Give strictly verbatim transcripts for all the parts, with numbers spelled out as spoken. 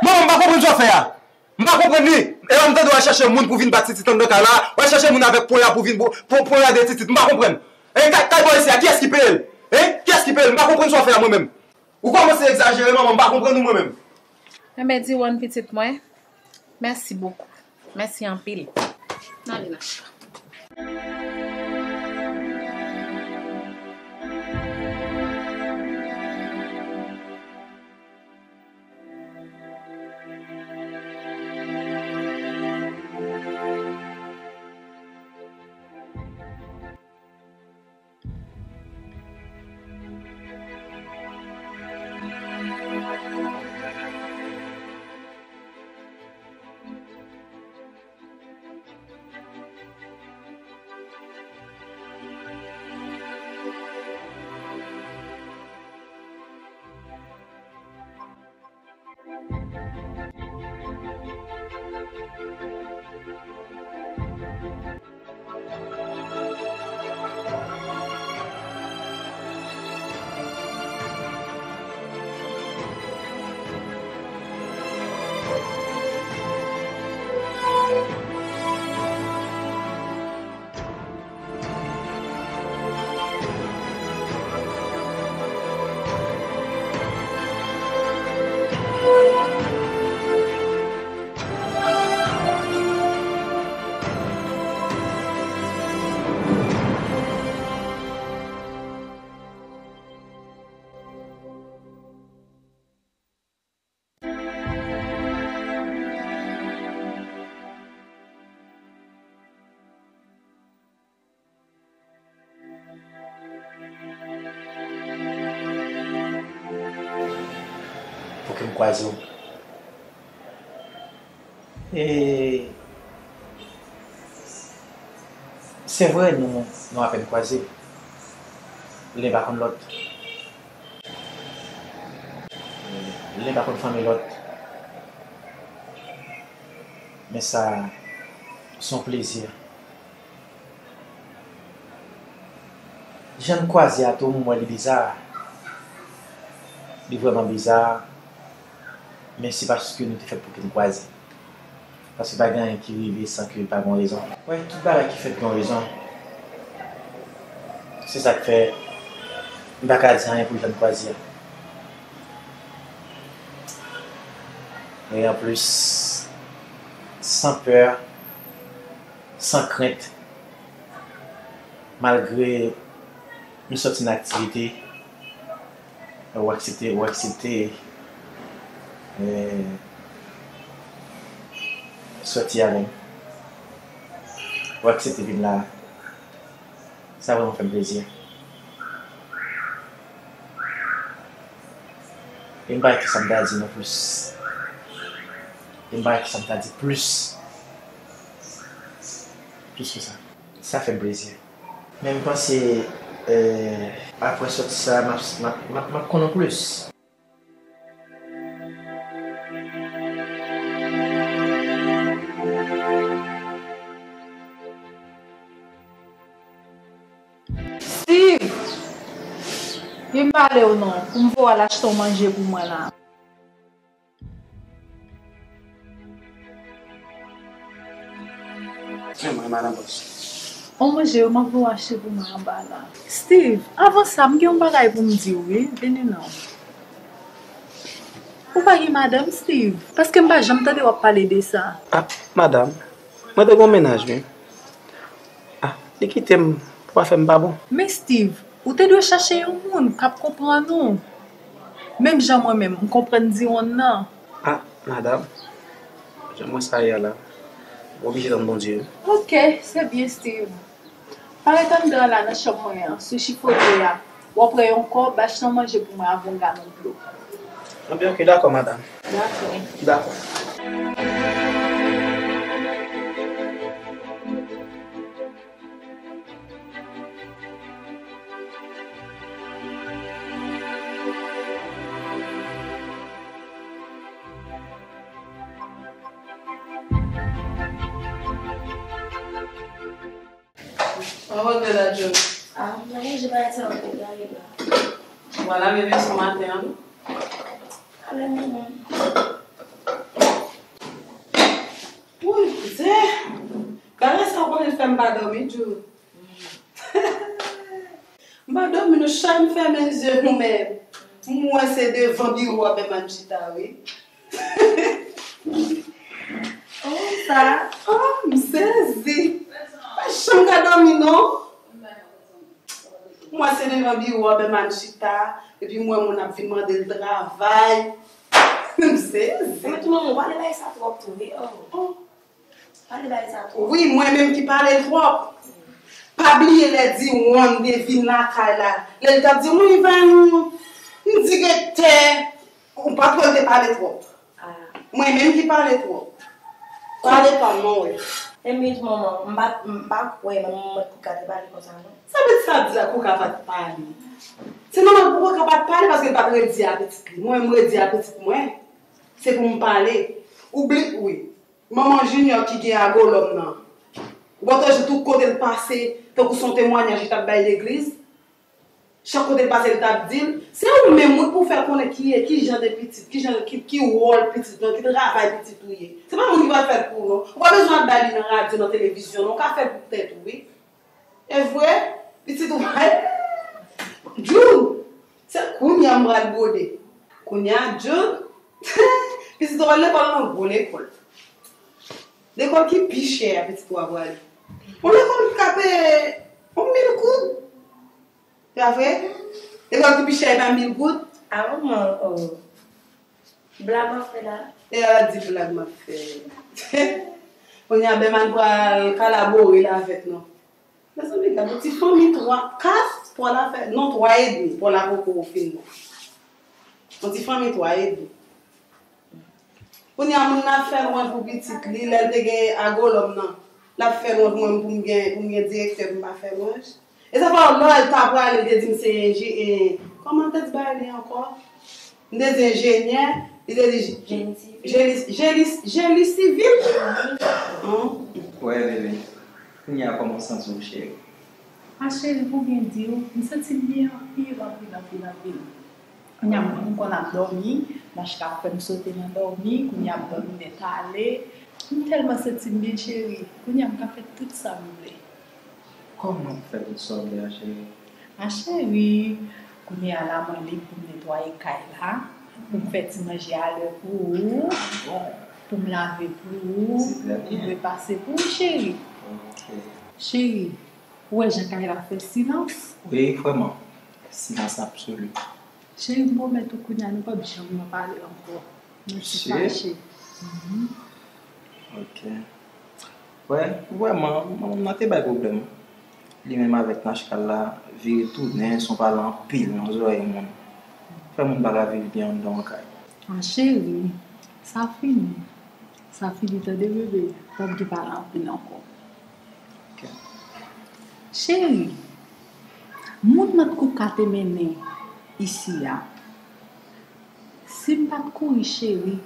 Manman, m pa konprann sa w fè a. M pa konprann li. E lè m tande w al chache moun pou vin bat titit anndan kay la, w al chache moun avèk ponya pou vin pou, pou ponyade titit. M pa konprann. E kay, kay bò isi a, kiyès ki peye l? Hein? Kiyès ki peye l? M pa konprann sa w fè a mwen menm. Ou kòmanse egzajere, manman, m pa konprann ou mwen menm. Enben, Diwòn, pitit mwen, mèsi bokou. Mèsi anpil. N ale, Nacha. Pou ke m kwaze w. E, se vre, nou, nou apèn kwaze. Len pa konn lòt. Len pa konn fanmi lòt. Men sa, se yon plezi. Jan n kwaze a tou, m wè li biza. Li vrèman biza. Men se paske nou te fèt pou ke n kwaze. Paske pa gen anyen ki rive san ke pa gen yon rezon. Wè, tout bagay ki fèt gen yon rezon. Se sa k fè m pa ka di anyen pou jan n kwaze a. E anplis, san pè, san krent, malgre m sòti nan aktivite, ou aksepte, ou aksepte, eh, sòti avè m. Ou aksepte vin la. Sa vrèman fè m plezi. E m pa wè kisa m ta di non plis. E m pa wè kisa m ta di plis. Plis ke sa. Sa fè m plezi. Men m panse, eh, apre sòti sa, m ap, m ap, m ap, m ap konn ou plis. Steve! Vin pale w non, pou m voye w al achte yon manje pou mwen la. Jan mwen, madan bòs. On manje yo, m ap voye achte pou mwen anba la. Steve, avan sa, m gen yon bagay pou m di w, wi. Vini non. Ou pa gen madanm, Steve? Paske m pa janm tande w ap pale de sa. Ah, madanm, mwen te gen yon mennaj, wi. Ah, li kite m pou afè m pa bon. Men Steve, ou te dwe chache yon moun k ap konprann ou. Menm jan mwen menm, m konprann Diwonn nan. Ah, madanm, jan mwen sa ye a la, m oblije tann Bondye. Ok, se byen, Steve. Parèt anndan an la nan chanm mwen an, sou chifonyè a. W ap wè yon kòb, achte yon manje pou mwen avè yon galon dlo. Anben, ok, dakò, madanm. Dakò. Dakò. Sa w ap gade la, John? Ah, mwen manje bagay sa yo pou gade la. W a lave veso maten an, non? Ale, manman. Woy, Jose! Bagay sa w konnen fè m pa dòmi, John. M pa dòmi, non, chak m fèmen zye m, men m wè se devan biwo a Bèman chita, wi. Oh, sa. Oh, m sezi. Pa janm ka dòmi, non. M wè se devan biwo a Bèman chita, epi m wè moun ap vin mande l travay. M sezi. Mwen tou, manman, w pale bay sa twòp tou, wi. Oh. Oh. Pale bay sa twòp. Wi, mwen menm ki pale twòp. Pa bliye lè Diwonn te vin lakay la. Lè l t ap di, "Wi, Vani, m direktè." Ou pa twò te pale twòp. Ah. Mwen menm ki pale twòp. Pale pa m, non, wi. Enben, manman, m pa, m pa kwè manman mwen Kouka te pale konsa, non. Sa vle di sa di la, Kouka pa t pale? Se nòmal pou Kouka pa t pale paske l pa t redi a pitit li. Mwen, m redi a pitit mwen. Se pou m pale. Oubli, wi. Manman Junior ki gen agolòm nan. Ou pa t wè tout kote l pase, tankou se yon temwayaj li t ap bay legliz? Chak kote l pase, l t ap di l. Se ou menm, wi, pou w fè konnen ki, ki jan de pitit, ki jan, ki, ki wòl pitit ou, ki travay pitit ou ye. Se pa moun ki pral fè l pou ou, non. Ou pa bezwen ap bay li nan radyo, nan televizyon, non. Ou ka fè l pou tèt ou, wi. E vre, pitit ou pa. Jun, se kounye a m pral bwode. Kounye a, Jun, pitit ou pral lekòl nan gwo lekòl. Lekòl ki pi chè a pitit ou a prale. Yon lekòl ki ka peye yon mil goud. Se pa vre? Lekòl ki pi chè e pa mil goud. A manman, oh. Blag w ap fè la? E a di blag m ap fè. Kounye a Bèman pral kalabore l avèk nou. Mezanmi, gade yon ti fanmi twa, kat, twa la fè, non, twa edmi, twa la poko fin non. Yon ti fanmi twa edmi. Kounye a moun nan ap fè lwanj pou pitit li, lè l te gen agolòm nan. L ap fè lwanj mwen pou m gen, pou m gen direktè pou m pa fè lwanj. E sa fè lè l ta prale, li te di m se enje-, e, kòman l te di bagay li ankò? M te di enjenyè, li te di j-, jeni sivil. Jeni, jeni, jeni sivil? An? Wè, bebe. Kounye a, kòman w santi w, cheri? A, cheri, pou byen di w, m santi m byen anpil, anpil, anpil, anpil. Kounye a, m konn ap dòmi, Nachka ap fè m sote nan dòmi, kounye a m dòmi nèt ale. M tèlman santi m byen, cheri. Kounye a, m ka fè tout sa m vle. Kòman w fè tout sa w vle a, cheri? A, cheri, kounye a la, mwen lib pou m netwaye kay la, pou m fè ti manje alè pou ou, pou m lave pou ou, pou m repase pou ou, cheri. Ok. Cheri, ou wè jan kay la fè silans? Wi, vrèman. Silans absoli. Cheri, m pwomèt ou kounye a nou p ap janm nan pale ankò. Nou ti fache. Mhm. Ok. Wè, vrèman, manman m nan te bay pwoblèm. Li menm avèk Nachka la, vire tounen, se yon pale anpil nan zòrèy moun. Fè moun pa ka viv byen anndan yon kay. A, cheri, sa fini. Sa fini, tande, bebe. P ap gen pale anpil ankò. Ok. Cheri, moun nan Kouka te mennen isi a. Si m pa t kouri, cheri,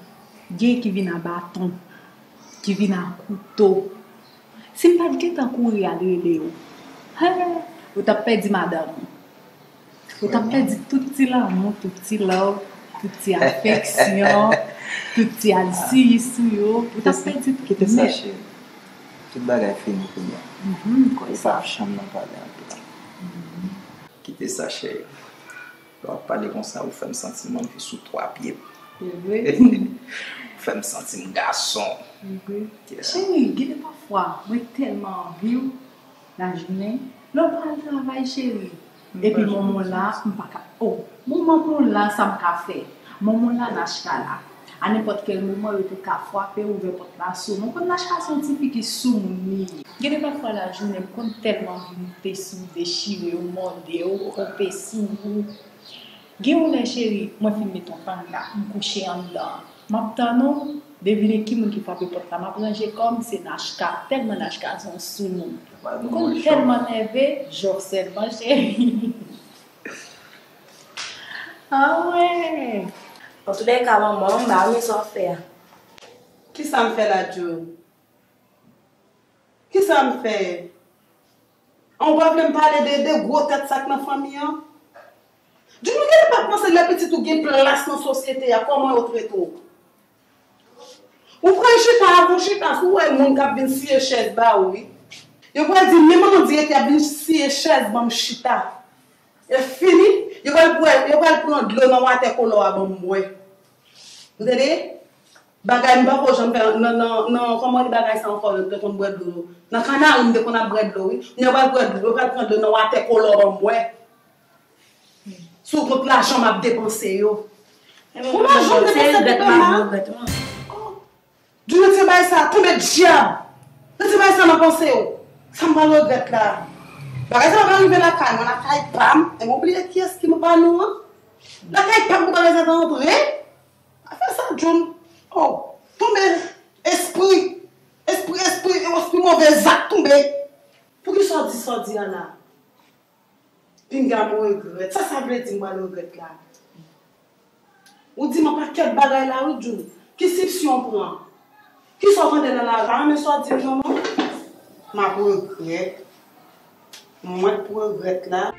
gen ki vin a baton, ki vin a kouto. Si m pa t gentan kouri al rele w, hen, ou t ap pèdi madanm ou. Ou t ap pèdi tout ti lanmou, tout ti love, tout ti afeksyon, tout ti alsiyis ou yo. Ou t ap pèdi tout nèt. Kite sa, cheri. Tout bagay fini kounye a. Mhm, m kwè sa. Ou p ap janm nan pale anpil. Mhm. Kite sa, cheri. Lè w ap pale konsa, ou fè m santi m anvi sou twa pye m. Se vre? Ou fè m santi m gason. Se vre. Yeah. Cheri, gen de pafwa, mwen tèlman anvi w lajounen. Lè w pral travay, cheri. Epi manman w la, m pa ka. Oh, manman w la, sa m ka fè? Manman w la, Nachka la. A nenpòt kèl moman, yo te ka frape, ouvè pòt la sou mwen. Konn Nachka se yon ti fi ki soumoun li ye. Gen de pafwa lajounen, m konn tèlman anvi moute sou w, dechire w, mòde w, konpe sou w. Gen yon lè, cheri, mwen fin met yon tanga, m kouche anndan an. M ap tann ou, devine ki moun ki frape pòt la. M ap ranje kò m, se Nachka. Tèlman Nachka se yon soumoun. M konn tèlman nève, Jòsèl, man, cheri. Ah ouais. Antoulèka, manman, m pa renmen sa w ap fè a. Kisa m fè la, June? Kisa m fè? An, ou pa vle m pale de, de gwo tèt sa k nan fanmi an? June, ou genlè pa panse lè pitit ou gen plas nan sosyete a, kòman yo trete w? Ou pran chita, ou chita, si w wè moun k ap vin siye chèz ba ou, wi. Yo pral di, men manman direktè ap vin siye chèz ban m chita. E fini, yo pral bwè, yo pral pran dlo nan watè kolò a ban m bwè. Ou tande? Bagay m pako janm fè nan, nan, nan, kòman di bagay sa ankò, yo te konn bwè dlo. Nan Kanari, m te konn ap bwè dlo, wi. Yo pral bwè dlo, yo pral pran dlo nan watè kolò ban m bwè. Sou kont lajan m ap depanse yo. Pou lajan m depanse pou pèman. Oh. Di retire bagay sa, tonbe dyab. Retire bagay sa nan panse w. Sa m pral regrèt la. Bagay sa pa ka rive lakay mwen, lakay pa m. E mwen bliye kiyès ki m pa nou an. Lakay pa m pou bagay sa ta antre. Afè sa, June. Oh, tonbe espri. Espri, espri, espri move zak tonbe. Poukisa w di sa w di a la? Pinga m regrèt. Sa sa vle di m pral regrèt la? Ou di m yon pakèt bagay la wi, June. Ki sipsyon w pran? Kisa w tande nan lari? Pa renmen sa w di m non, non. M ap regrèt. Mwen k pou regrèt la.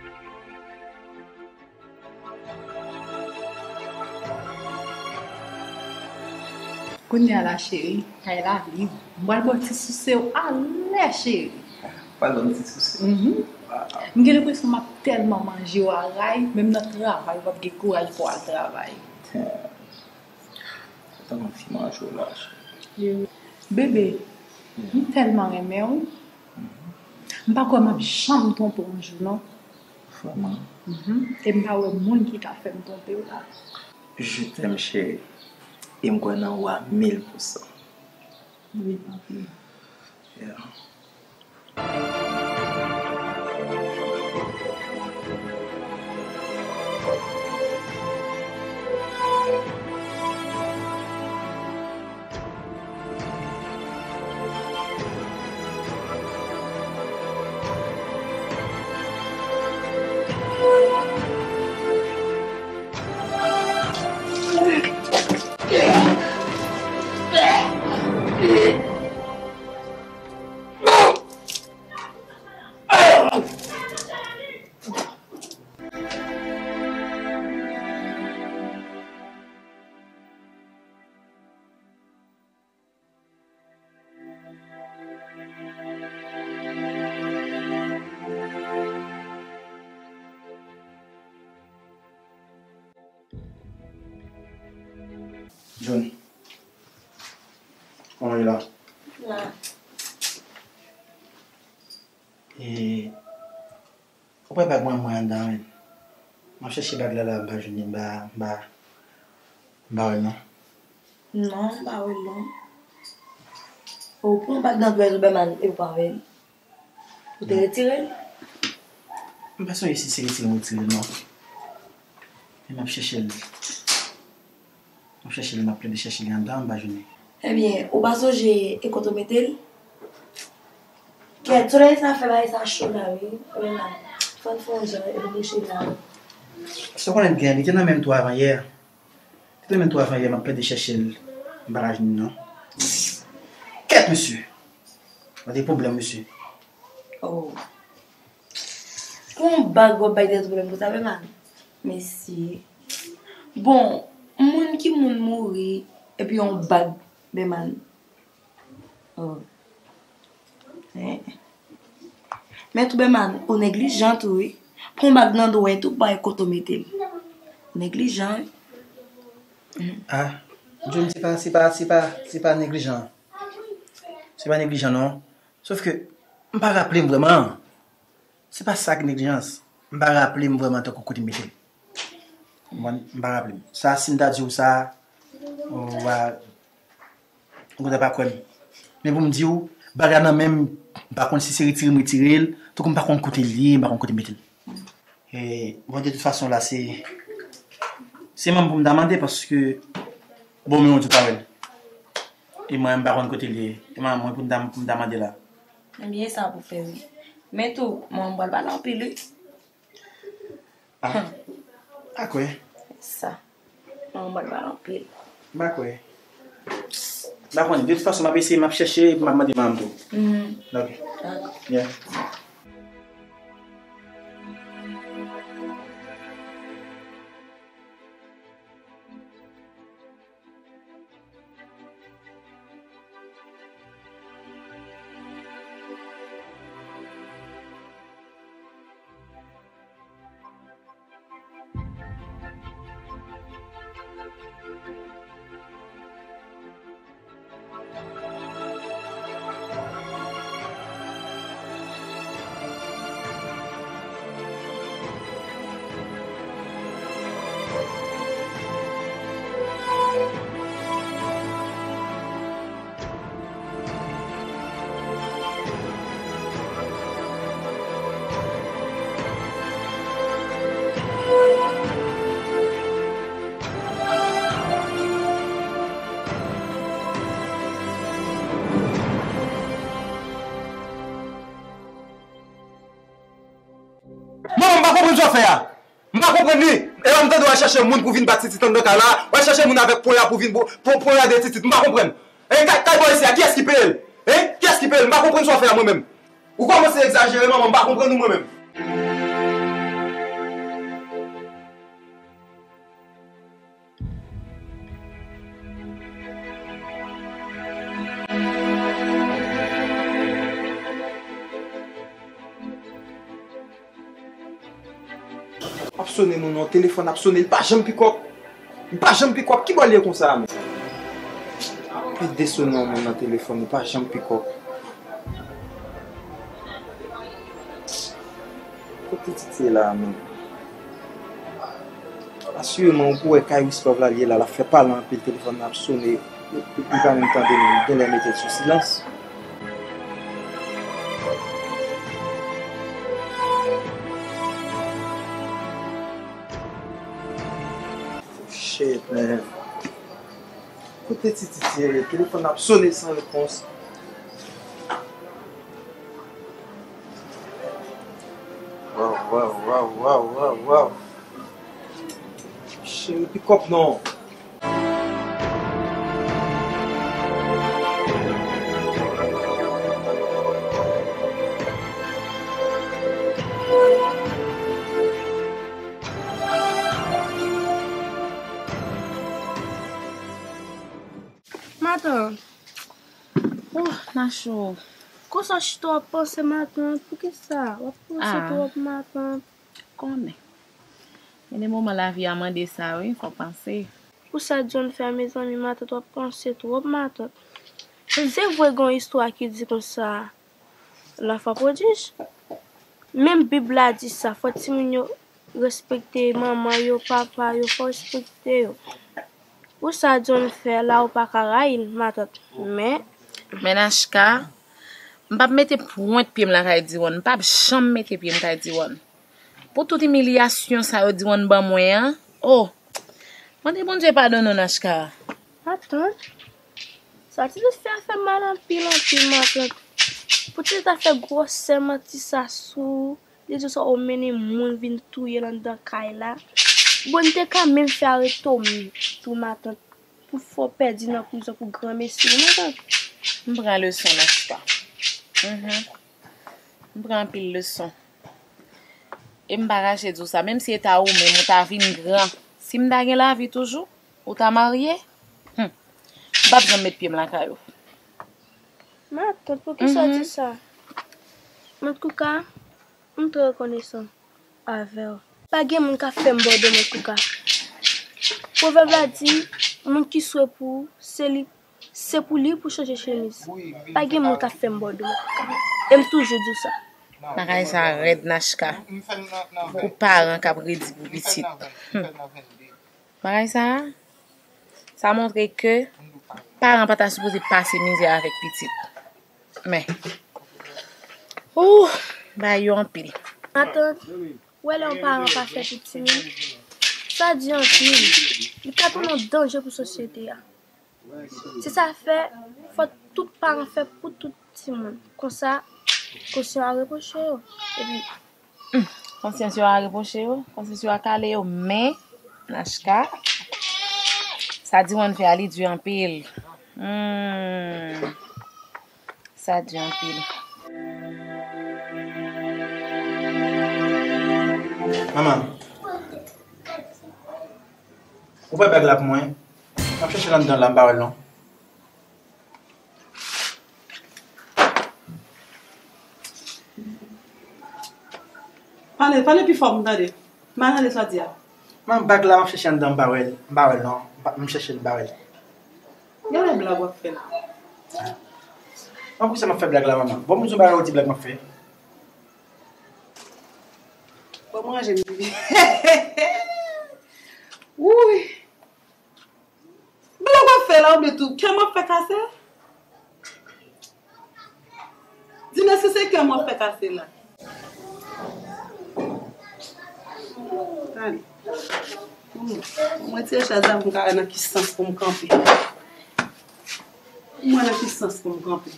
Kounye a la, cheri, kay la lib. M pral ba w ti souse w alè, cheri. Pral ban m ti souse. Mhm. Waw. M gen lenpresyon m ap tèlman manje w a ray, menm nan travay, ou p ap gen kouraj pou w al travay. Damn. Sa tèlman fi manje w la, cheri. Bebe, m tèlman renmen w. Mhm. M pa kwè m ap janm twonpe w yon jou, non. Vrèman. Mhm. E m pa wè moun ki ka fè m twonpe w la. Je t'aime, chérie. E m kwè nan ou a mil pousan. Wi, papi. Yeah. June, kòman w ye la? La. E, ou pa wè bag mwen, mwen anndan, wi. M ap chèche bag la, la, m pa jwenn li, m pa, m pa, m pa wè l, non. Non, m pa wè l, non. Ou pran bag nan dwèt ou, Bèman, e ou pa wè l. Ou te retire l? M pa sonje si se retire m retire l, non. Men m ap chèche l. M ap chèche li, m ap plede chèche li anndan, m pa jwenn li. Ebyen, ou pa sonje e kote w mete l? Kèt, solèy sa fè bagay sa cho la, wi. Fò n fè yon jan, epi mouche la. Sa w konnen l gen, li te nan men m tou avan yè. Li te nan men m tou avan yè, m ap plede chèche l, m pa ka jwenn li, non. Kèt, mesye! Gade pwoblèm, mesye. Oh. Pou yon bag w ap bay tèt ou pwoblèm konsa, Bèman? Mesye. Bon, moun ki moun mouri, epi yon bag, Bèman. Oh. Hein. Men tou, Bèman, ou neglijan tou, wi. Pran bag nan dwèt ou, bay kote w mete l. Ou neglijan, wi. Ah, June, se pa, se pa, se pa, se pa neglijan. Se pa neglijan, non. Sòf ke, m pa raple m vrèman. Se pa sa ki neglijans. M pa raple m vrèman tankou kote m mete l. Ou konprann? M pa raple m. Sa, si m ta di w sa, ou va, ou ta pa kwè m. Men pou m di w, Bagay nan men m, m pa konn si se retire m retire l, tankou m pa konn kote l ye, m pa konn kote m mete l. E, bon, de tout fason la, se, se manman pou m ta mande, paske, bon, men yon di pa wè l. E mwen, m pa konn kote l ye. E manman mwen pou m ta, pou m ta mande la. Ebyen, e sa pou fè, wi. Men tou, manman m pral pale anpil, wi. Ah, pa kwè. Sa. Manman m pral pale anpil. M pa kwè. M pa konnen. De tout fason, m ap eseye, m ap chèche, epi m ap mande manman m tou. Mhm. Ok. Dakò. Yeah. Manman, m pa konprann sa w fè a. M pa konprann li. E lè m tande w al chache moun pou vin bat Titit anndan kay la, w al chache moun avèk ponya pou vin pou, pou ponya de Titit. M pa konprann. E kay, kay bò isi a, kiyès ki peye l? Hein? Kiyès ki peye l? M pa konprann sa w fè a mwen menm. Ou kòmanse egzajere, manman, m pa konprann ou mwen menm. Ap sone, moun nan, telefòn ap sone, li pa janm pikòp. Li pa janm pikòp. Ki bò l ye konsa, men? Ap pede sone yon moun nan telefòn, li pa janm pikòp. Kote Titi ye la, men? Asireman, ou pou wè kay Wislove la l ye la, l ap fè pale anpil, telefòn nan ap sone, li pa menm tande, men li genlè mete l sou silans. Oh, shit, man. Kote Titi ye? Telefòn nan ap sone san repons. Waw, waw, waw, waw, waw, waw. Cheri, pikòp non. Matant. Oh, Nachou. Konsa w chita w ap panse matant? Poukisa? W ap panse twòp matant. Konnen. Gen de moman lavi a mande sa wi, fò w panse. Pou sa John fè a, mezanmi, matant, w ap panse twòp, matant. Se vre, gen yon istwa ki di konsa, lanfan pwodij. Menm Bib la di sa, fò timoun yo respekte manman yo, papa yo, fò respekte yo. Pou sa John fè la, ou pa ka rayi l, matant. Men, men Nachka, m p ap mete pwent pye m lakay Diwòn. M p ap janm mete pye m kay Diwòn. Pou tout imilyasyon sa yo Diwòn ban mwen an, oh! Mande Bondye padone w, Nachka. Matant, sa Titi fè a fè mal anpil, anpil, matant. Pou Titi ta fè gwosè manti sa sou ou, li di w sa ou mennen moun vin touye l anndan kay la. Bon, li te ka menm fè arete w tou, matant, pou fè w pèdi nan prizon pou granmesi, wi, matant. M pran leson, Nachka. Mhm. M pran anpil leson. E m pa kache di w sa, menm si e ta ou menm, ou ta vin gran, si m ta gen lavi toujou, ou ta marye, hmm, m p ap janm met pye m lakay ou. Matant, poukisa w di sa? Mèt Kouka, m trè rekonesan avè w. Pa gen moun k ap fè m bòdò, Mèt Kouka. Pwovèb la di, moun ki swe pou ou, se li Se pou li pou chanje chemiz. Pa gen moun k ap fè m bòdò. E m toujou di w sa. Bagay sa rèd, Nachka. Pou paran k ap redi pou pitit. Hmm. Bagay sa, sa montre ke paran pa ta sipoze pase mizè avèk pitit. Men. Ooh, bagay yo anpil. Matant, ou wè lè yon paran pa fè pou timoun, sa di anpil. Li ka tounen yon danje pou sosyete a. Se sa fè, fò tout paran fè pou tout timoun. Konsa, konsyan a repoze yo. Epi, hmm, konsyans yo a repoze yo, konsyans yo a kale yo, men, Nachka, sa Diwan fè a, li di anpil. Hmm, sa di anpil. Manman, ou pran bag la pou mwen? M ap chèche l anndan la, m pa wè l non. Pale, pale pi fò pou m tande. M pa tande sa w di a. Manman, bag la, m ap chèche anndan, m pa wè l. M pa wè l non. M pa, m chèche l, m pa wè l. Gade blag w ap fè la. Manman, poukisa m ap fè blag la, manman? Bon, m di w bagay, ou di blag m ap fè. Bon, manje m pipi. Wouy. Blag w ap fè la, oubyen tou kè m ap fè kase? Di m èske se kè m w ap fè kase la? Tande. Mwen tire chèz la pou m ka wè nan ki sans pou m kanpe. Mwen nan ki sans pou m kanpe.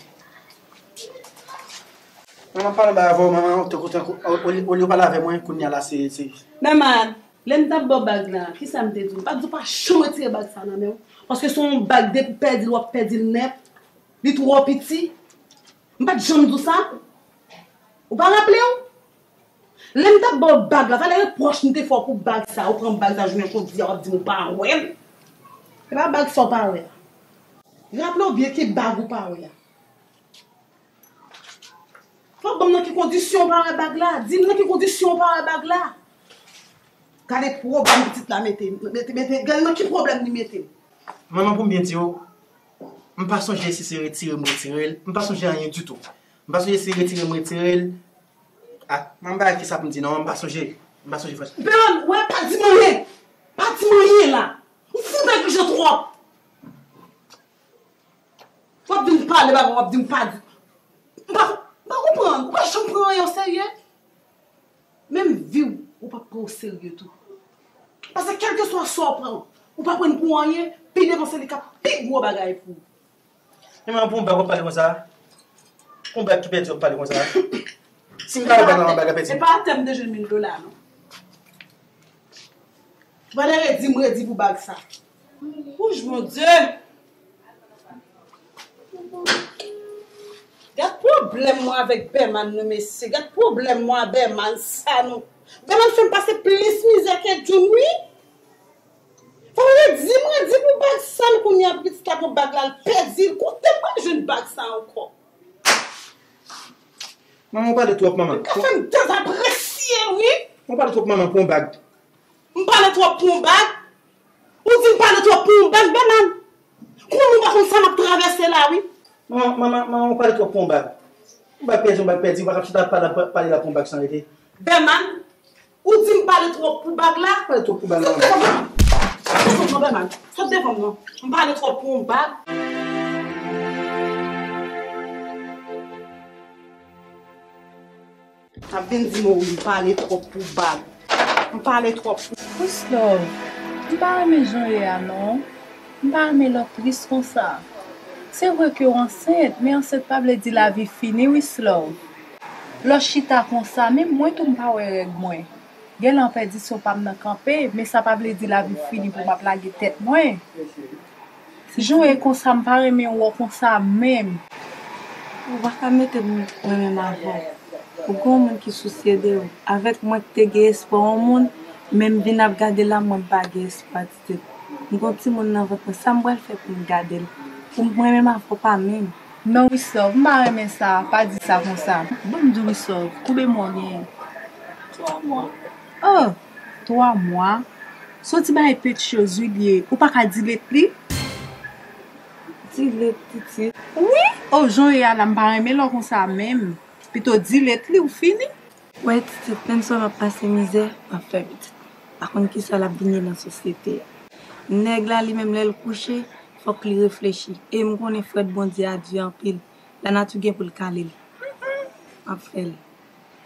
Manman, pale bay avè w, manman, tankou, tankou, o- olye, olye w pale avè mwen, kounye a la, se, se. Mèman, lè m t ap ba w bag la, kisa m te di w? M pa t di w pa janm retire bag sa nan men w. Paske se yon bag, depi w pèdi l, w ap pèdi l nèt. Li twò piti. M pa t janm di w sa? Ou pa raple w? Lè m t ap ba w bag la, sa lè repwòch m te fè w pou bag sa, ou pran bag sa jounen jodi a, w ap di m ou pa wè l. Se pa bag sa w pa wè a. Raple w byen ki bag ou pa wè a. Fò w ban m nan ki kondisyon w pa wè bag la. Di m nan ki kondisyon w pa wè bag la. Gade pwoblèm pitit la mete, mete, mete, gade nan ki pwoblèm li mete m. Manman, pou m byen di w, m pa sonje si se retire m retire l. M pa sonje anyen ditou. M pa sonje si retire m retire l. Ah, manman, bagay ki sa pou m di non, m pa sonje. M pa sonje franchman. Bèl, wè, pa di m anyen. Pa di m anyen la. Ou fout neglijan twòp. W ap di m pale bagay, w ap di m pa di. M pa, m pa konprann. Ou pa janm pran anyen o serye. Menm vi w, ou p ap pran o serye tou. Paske kèlkeswa sa w pran, ou pa pran l pou anyen, pi devan se li k ap pi gwo bagay pou ou. Men manman, pou yon bag w ap pale konsa? Pou yon bag ki pèdi w ap pale konsa? Si m pa wè bag la, bag la pèdi. E pa atè m te jwenn mil dola non. Valè redi m redi pou bag sa. Wouch, Bondye! Gad pwoblèm mwen avèk Bèman nou, mesye. Gad pwoblèm mwen a Bèman sa nou. Bèman fè m pase plis mizè ke Jun, wi. Valè redi m redi pou bag sa l kounye a, pitit la pran bag la, l pèdi l. Kote mwen jwenn bag sa ankò? Manman, ou pale twòp, manman. Ou ka fè m dezapresye, wi. Ou pale twòp, manman, pou yon bag. M pale twòp pou yon bag? Ou di m pale twòp pou yon bag, Bèman? Kounye ou pa konn sa m ap travèse la, wi. Manman, manman, manman, ou pale twòp pou yon bag. Yon bag pèdi, yon bag pèdi, ou pa ka chita ap pale, pale la pou yon bag san rete. Bèman, ou di m pale twòp pou bag la? Pale twòp pou bag la, manman. Sòt devan m non, Bèman. Sòt devan m non. M pale twòp pou yon bag. Ap vin di m, o, m pale twòp pou bag. M pale twòp pou. Wislove, m pa renmen jan w ye a non. M pa renmen lè w tris konsa. Se vre ke w ansent, men ansent pa vle di lavi fini, Wislove. Lè w chita konsa, menm mwen tou m pa wè règ mwen. Genlè an pèdisyon pa m nan kanpe, men sa pa vle di lavi fini pou m ap lage tèt mwen. Jan w ye konsa, m pa renmen wè w konsa menm. Ou pa ka mete m renmen m avè w. Ou gen yon moun ki sousye de ou. Avèk mwen k te gen espwa yon moun, men m vin ap gade l la, mwen m pa gen espwa ditou. M gen yon timoun nan vant mwen, sa m pral fè pou m gade l? Pou m renmen m avè w pa menm. Non, Wislove, m pa renmen sa, pa di sa konsa. Ban m di w, Wislove, konbyen mwa w genyen? Twa mwa. Oh, twa mwa? Se yon ti bagay peti choz wi l ye. Ou pa ka delete li? Delete, pitit. Wi! Oh, jan w ye a la, m pa renmen lè w konsa menm. Pito delete li, ou fini. Wè, pitit, menm si w ap pase mizè, w ap fè pitit. Pa konn kisa l ap vin ye nan sosyete a. Nèg la, li menm, lè l kouche, fòk li reflechi. E m konnen frèt Bondye a di anpil. Lanati gen pou l kale l. M ap fè l.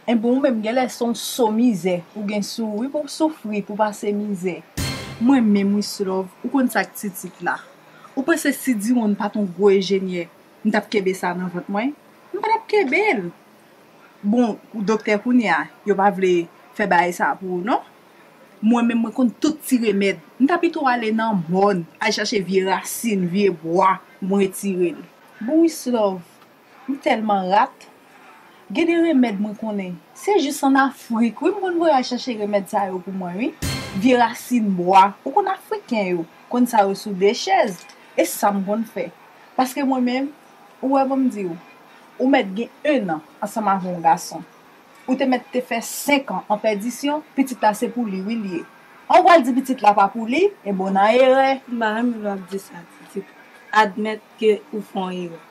Enben, ou menm, genlè se yon so mizè ou gen sou ou wi, pou w soufri, pou w pase mizè. Mwen menm, Wislove, ou konn sa k Titit la. Ou panse si Diwonn pa t yon gwo enjenyè, m t ap kenbe sa nan vant mwen? M pa t ap kenbe l. Bon, doktè kounye a, yo pa vle fè bagay sa pou ou non. Mwen menm, mwen konn tout ti remèd. M ta pito ale nan mòn, al chache vye rasin, vye bwa, mwen retire l. Bon, Wislove, m tèlman rat. Gen de remèd mwen konnen. Se jis ann Afrik, wi, m konn voye al chache remèd sa yo pou mwen, wi. Vye rasin bwa. Ou konn Afriken yo konn sa yo sou de chèz. E sa m konn fè. Paske mwen menm, ou wè, ban m di w, ou mèt gen en an ansanm avè yon gason. Ou te mèt te fè senk an an pèdisyon, pitit la se pou li, wi, li ye. An w pral di pitit la pa pou li, e bon nan erè. M pa renmen lè w ap di sa, Titit. Admèt ke ou fè yon erè.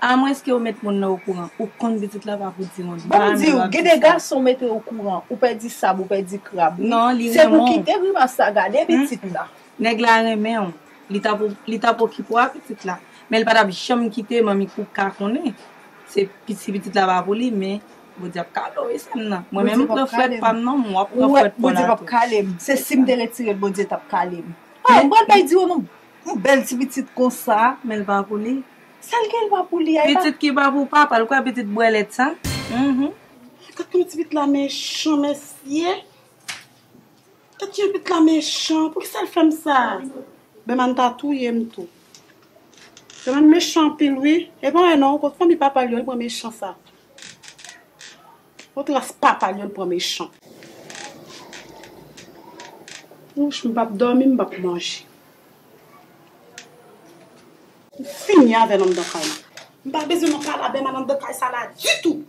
Amwenske ou met moun nan okouran, ou konn pitit la pa pou Diwonn. Ban m di w, gen de gason mete okouran, ou pèdi sab, ou pèdi krab, wi. Non, li renmen w. Se pou kite grimas sa, gade pitit la. Nèg la renmen w. Li t ap, li t ap okipe w a pitit la. Men li pa t ap janm kite manmi Kouka konnen. Se pi-, si pitit la pa pou li, men Bondye ap kale w, wi, sè m nan. Mwen menm, m pran frèt pa m nan, w ap pran frèt pa w la tou. Bondye p ap kale m. Se si m te retire l, Bondye t ap kale m. Ah, m pral bay Diwonn yon, yon bèl ti pitit konsa. Men l pa pou li. Sa l gen l pa pou li a, e pa. Pitit ki pa pou papa l, kwè pitit bwèlèt sa. Mhm. Gad kòman ti pitit la mechan, mesye. Gad jan pitit la mechan. Poukisa l fè m sa? Benman ta touye m tou. Benman mechan anpil, wi. E pa wè non, kot fanmi papa l yo, li pran mechan sa. Kot ras papa l yo, li pran mechan. Wouch, m p ap dòmi, m p ap manje. M fini avè l anndan kay la. M pa bezwen nan pale a Benman anndan kay sa la ditou.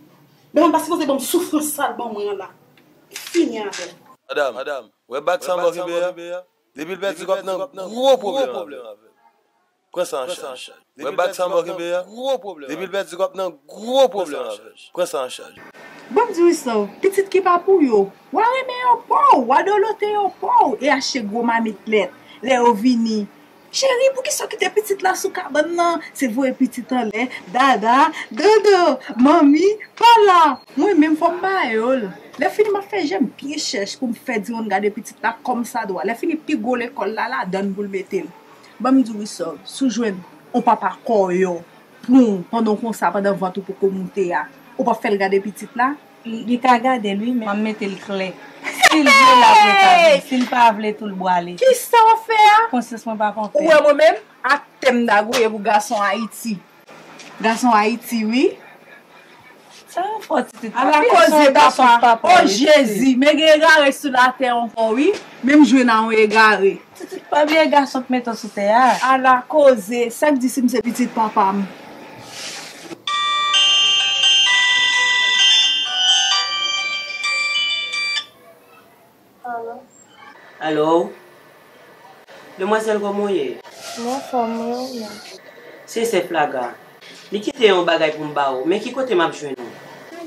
Benman pa sipoze ban m soufrans sa l ban mwen an la. M fini avè l. Madanm, madanm, wè bag sa m bò kenbe a? Depi l pèdi kòb nan gwo pwoblèm avè l. Pran sa an chaj. Wè bag sa m bò kenbe a? Depi l pèdi kòb nan gwo pwoblèm avè l. Pran sa an chaj. Ban m di w sa, pitit ki pa pou yo. W a renmen yo pa w, w a dolote yo pa w, e achte gwo mamit lèt. Lè yo vini, cheri, poukisa w kite pitit la sou kabann nan? Se voye pitit anlè, dada, dodo, manmi, pa la. Mwen menm fò m ba yo l. Lè fini m ap fè je m byen chèch pou m fè Diwonn gade pitit la kòmsadwa. Lè fini pi gwo lekòl la ladann pou l mete l. Ban m di w Wislove, si w jwenn yon papa kòyò, pon, pandan w konsa, pandan vant ou poko moute a, ou p ap fè l gade pitit la? Li, li ka gade l wi, men m ap mete l klè. Si l vle l ap rete avè m, si l pa vle tou l bwale. Kisa w ap fè a? Konsyans mwen pa konpè. Ou wè mwen menm, atè m ta gouye pou gason Ayiti. Gason Ayiti wi. Sa yo fò Titit. Ala koze papa. O Jezi, men gen egare sou latè ankò wi. Menm jwenn a yon egare. Titit pa bliye gason k mete w sou tè a. Ala koze, sa k di si m se pitit papa m? Alo? Alo? Demwazèl, kòman w ye? M anfòm, mwen, ou menm? Se sè Flaga. Li kite yon bagay pou m ba ou, men ki kote m ap jwenn ou?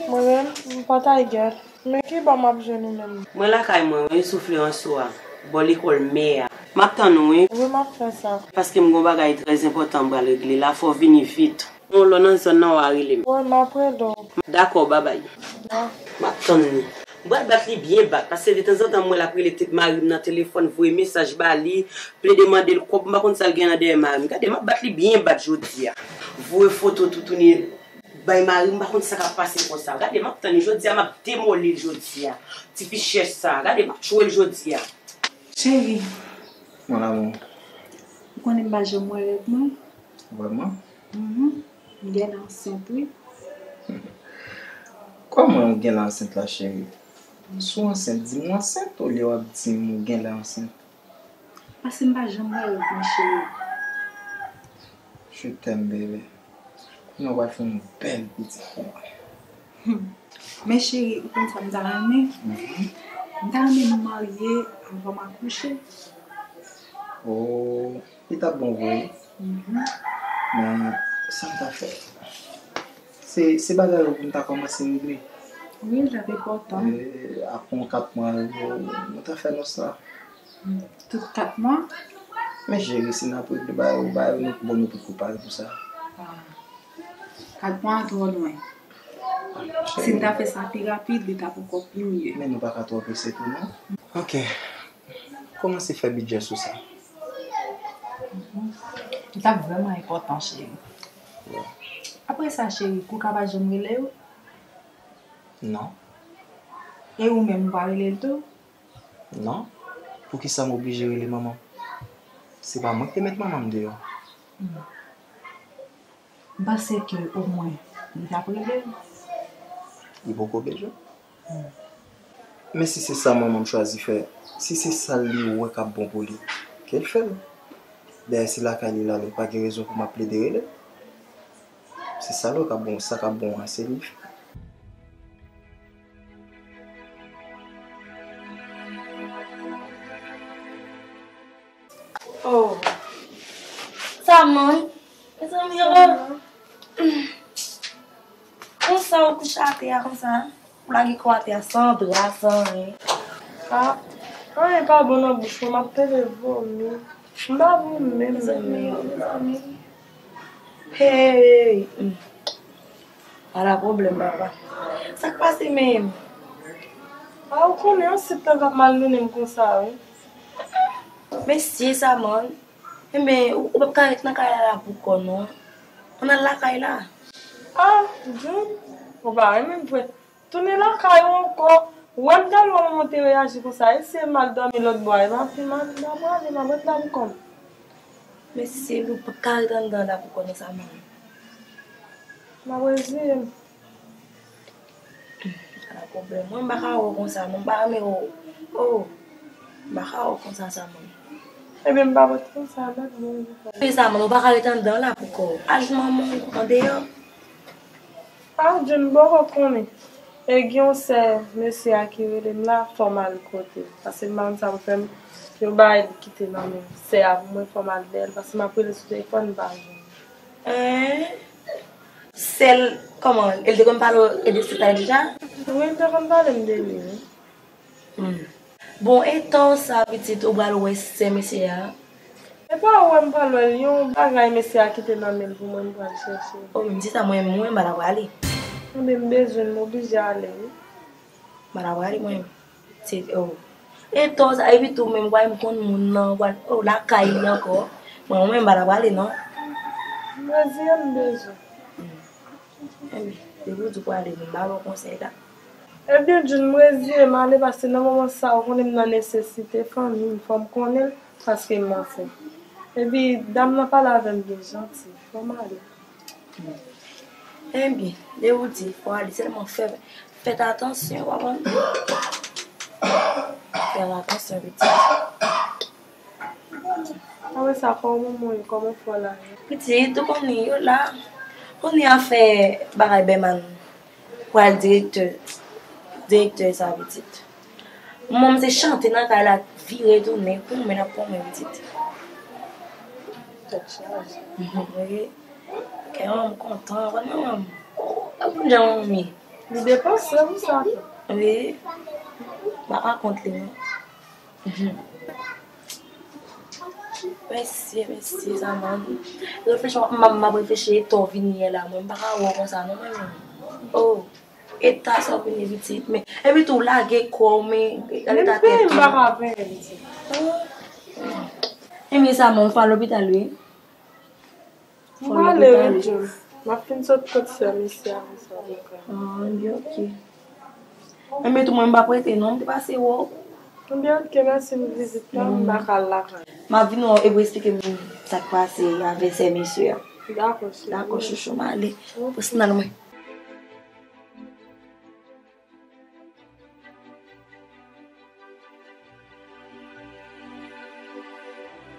Mwen menm, m Pòtaygèl. Men ki bò m ap jwenn ou menm? Mwen lakay mwen, wi, sou Fleranso a, bò lekòl mè a. M ap tann ou, wi. Wi, m ap fè sa. Paske m gen yon bagay trè enpòtan m pral regle la, fò w vini vit. Yon lò nan zòn nan w a rele m. Wi, m ap rele w. Dakò, babay. Ba. M ap tann li. M pral bat li byen bat, paske detanzantan m wè l ap rele te-, mari m nan telefòn, voye mesaj ba li, plede mande l kòb, m pa konn sa l gen nan dèyè mari m. Gade, m ap bat li byen bat jodi a. Voye foto toutouni bay mari m, m pa konn sa k ap pase konsa. Gade, m ap tann li jodi a, m ap demoli l jodi a. Ti fi chèch sa, gade, m ap tchwe l jodi a. Cheri. Mon amour. Ou konnen m pa janm wè règ mwen. Vrèman? Mhm. M genlè ansent, wi. Kòman ou genlè ansent la, cheri? Si w ansent, di m ou ansent, olye w ap di m ou genlè ansent. Paske m pa janm wè règ mwen, cheri. Je t'aime, bebe. Kounye a w pral fè yon bèl pitit pou mwen. Hmm. Men cheri, ou konn sa m ta renmen? Mhm. M ta renmen nou marye avan m akouche. Oh, li t ap bon vre. Mhm. Men, sa m ta fè? Se, se bagay yo pou m ta kòmanse regle. Wi, l t ap enpòtan. E, apre yon kat mwa, yo, nou ta fè nòs la. Tout kat mwa? Men cheri, si n ap regle bagay yo, bagay yo, nou, bon, nou poko pare pou sa. Ah. Al pran twò lwen. Si n ta fè sa pi rapid, li t ap ankò pi mye. Men nou pa ka twò prese tou, non. Ok. Kòmanse fè bidjè sou sa. Li t ap vrèman enpòtan, cheri. Apre sa, cheri, Kouka pa janm rele w? Non. E ou menm, ou pa rele l tou? Non. Poukisa m oblije rele manman m? Se pa mwen ki te met manman m deyò. M panse ke omwen li t ap rele l. Li poko bezwen. Men si se sa manman m chwazi fè, si se sa li wè k ap bon pou li, ke l fè l. Dayè se lakay li l ale, pa gen rezon pou m ap plede rele l. Se sa l wè k ap bon, sa k ap bon an, se li. Oh. Sa moun. Mezanmi, oh. Konsa ou kouche atè a konsa. Ou lage kò atè a san dra, san anyen. Ah, anyen pa bon nan bouch mwen, m ap tande vomi. M pa bon menm, mezanmi, mezanmi. Hey! Ala pwoblèm, papa. Sa k pase menm? A, ou konnen, yon sèt tan k ap malmennen m konsa, wi. Mesye, sa, man. Enben, ou, ou p ap ka ret nan kay la, la pou kò, non. Ann al lakay la. Ah, John, ou pa renmen m vre. Tounen lakay ou ankò. Ou wè m talè ou te reyaji konsa. Eseye m al dòmi lòt bò a. E m ap, m ap, m ap prale, m ap ret la pou kò m. Mesye, ou p ap ka ret anndan la pou kò nou sa, man. M ap reziye m. Pa gen pwoblèm. Mwen, m pa ka wè w konsa, non. M pa renmen wè w. Oh, m pa ka wè w konsa, sa, man. Ebyen, m pa ret konsa, non. Mezanmi, ou pa ka ret anndan la pou kò w. Al jwenn manman w andeyò. Ah, John, m poko konnen. E gen yon sè mesye a ki rele m la, fò m al kote l. Paske m pa konn sa pou fè m. Yon bagay li kite nan men sè a pou mwen, fò m al dèyè l. Paske m ap rele sou telefòn, m pa jwenn. Hein? Sè l, kòman? E l te konn pale w de sè sa deja? Wi, l te konn pale m de li, wi. Hmm. Bon, e tan sa, pitit, ou pral wè sè mesye a? E pa ou wè m pral wè l, yon bagay mesye a kite nan men l pou mwen, m pral chèche. Oh, men se sa, mwen, mwen, m pa ta prale. Enben, m bezwen l, m oblije ale, wi. M pa ta prale, mwen. Se, oh. E tan sa, epi tou, menm, wè, m konn moun nan, wè, oh, lakay li ankò. Mwen, mwen, m pa ta prale, non. M reziye m, m bezwen. Hmm. Enben, depi w di w prale, m ba w konsèy la. Ebyen, John, m reziye m ale, paske nan moman sa, ou konnen m nan nesesite fanmi m, fò m konnen l, paske m ansent. Epi, dam nan pale avè m byen janti, fò m ale. Enben, depi w di, fò w ale, sèlman fè, fè atansyon, w konprann? Fè atansyon, pitit. Apre sa, kòman manman w ye? Kòman frè w la ye? Pitit, ou konnen yo la. Konnen afè bagay Bèman pral direktè, direktè sa pitit. Manman m se chante nan kay la, vire tounen, pou mwen ap pou mwen pitit. Tèt chaje. Wi. Kè manman m kontan, konn manman m. Ap konn jan manman m ye. Li depanse pou sa tou. Wi. M pa ka kont li non. Mesye, mesye, sa man. Reflechi, m ap, m ap reflechi eta w vin ye la, mwen, m pa ka wè w konsa, non, mwen menm. Oh, eta sa w vin ye pitit, men, epi tou, lage kò w, men, gade eta tèt ou. M pa ka penyen, pitit. Oh. Enben, sa man, ou fè lopital, wi. M prale wi, John. M ap fin sot kot sè mesye a konsa pou ka. Ah, ebyen, ok. Enben tou mwen m p ap rete non, m te pase wè w. Ebyen, ok, mèsi pou vizit la, m pa ka al lakay. M ap vin wè w epi w esplike m sa k pase avè sè mesye a. Dakò, cheri. Dakò, chouchou, m ale. Ok. Pou sinyal mwen.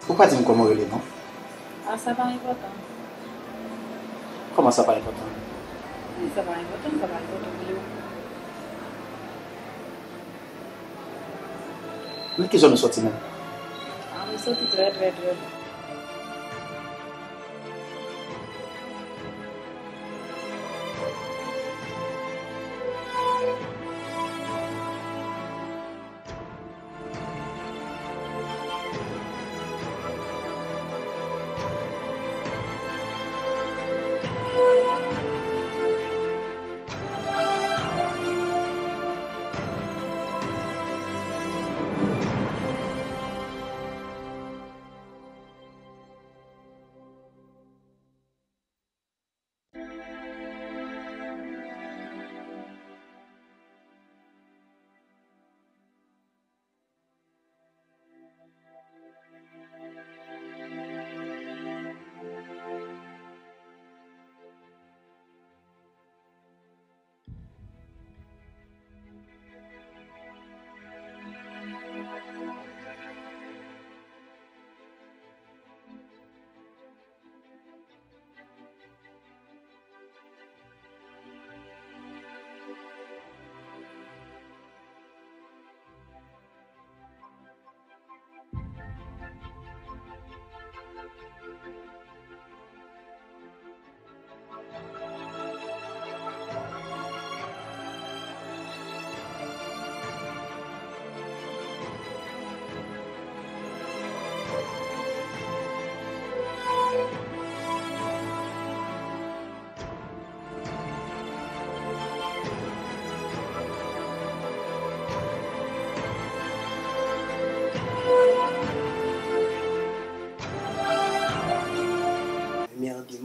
Ou pa di m kòman w rele non? A, sa pa enpòtan. Kòman sa pa enpòtan? Wi, sa pa enpòtan, sa pa enpòtan pou yo. Nan ki zòn ou sòti menm? A, mwen sòti trè, trè, trè lwen.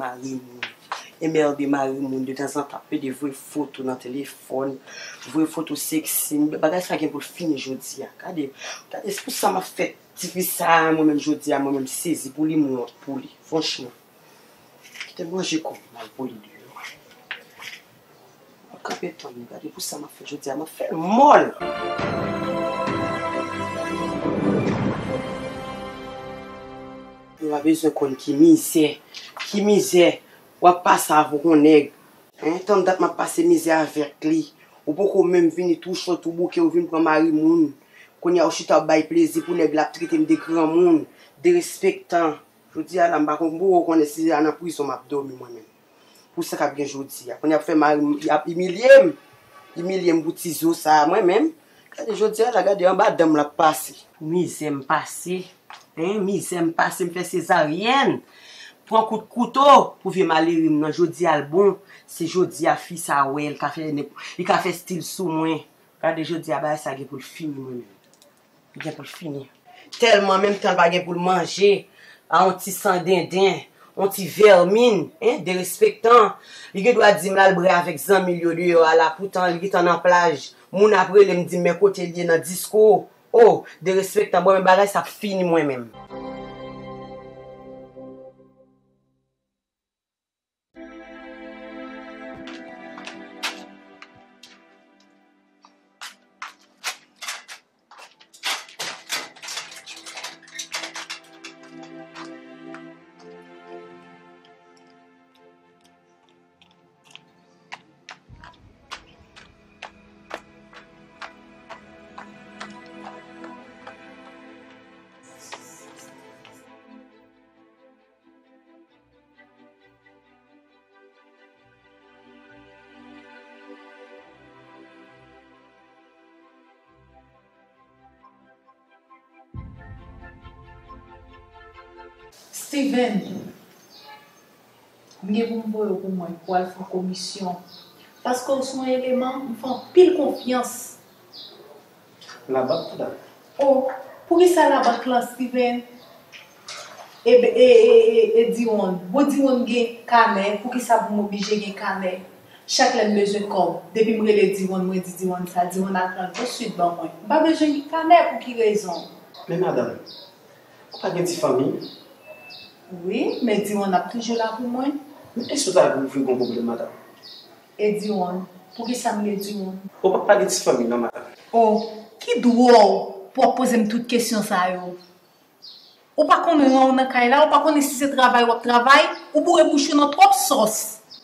Mari moun. Enmède mari moun, detanzantan ap pede voye foto nan telefòn, voye foto seksi. Bagay sa gen pou l fini jodi a. Gade, gade, se pou sa m ap fè tifi sa a, mwen menm jodi a, mwen menm sezi pou li, m wont pou li, franchman. Kite m ranje kò m, m al pou li deyò. M ap kanpe tann li, gade pou sa m ap fè jodi a, m ap fè l mòl. Nou pa bezwen konn ki mizè, ki mizè w ap pase avèk yon nèg. Hein, tann dat m ap pase mizè avèk li. Ou poko menm vini tou chòt ou bouke, ou vin pran mari moun. Kounye a ou chita w ap bay plezi pou nèg la ap trete m de granmoun, derespektan. Jodi a la, m pa konn, m poko konnen si a nan prizon m ap dòmi mwen menm. Pou sa k ap gen jodi a. Kounye a ap fè mari m, y ap imilye m. Imilye m pou ti zo sa a, mwen menm. Gade jodi a la, gade anba dan m l ap pase. Mizè m pase. Hein, mizè m pase, m fè sezaryèn. Pran kout kouto pou vye malere m nan. Jodi a l bon. Se jodi a fi sa wè, l ka fè nenp-, li ka fè stil sou mwen. Gade jodi a bagay sa gen pou l fini mwen menm. Li gen pou l fini. Tèlman menm tan l pa gen pou l manje, a yon ti san denden, yon ti vèmin, hein, derespektan. Li gen dwa di m l al bwè avèk zanmi l yo deyò a la, poutan li gentan nan plaj. Moun ap rele m di m men kote l ye nan disko. Oh, derespektan, bon, men bagay sa ap fini mwen menm. Steven, m gen pou m voye w pou mwen, pou w al fè yon komisyon. Paske w se yon eleman m fè anpil konfyans. Labank, madanm. Oh, poukisa labank lan, Steven? E, e, e, e, e Diwonn? Bon, Diwonn gen kanè, poukisa pou m oblije gen kanè? Chak lè m bezwen kòb, depi m rele Diwonn, mwen di Diwonn sa, Diwonn al pran l tousuit ban mwen. M pa bezwen gen kanè, pou ki rezon? Men madanm, ou pa gen ti fanmi? Wi, men Diwonn ap toujou la pou mwen. Men èske w ta vle pou vin gon pwoblèm, madanm? E Diwonn, poukisa m gen Diwonn? Ou p ap pale ti fanmi non, madanm. Oh, ki dwòl pou w ap poze m tout kesyon sa yo. Ou pa konn ran w nan kay la, ou pa konnen si se travay w ap travay, ou boure bouch ou nan twòp sòs.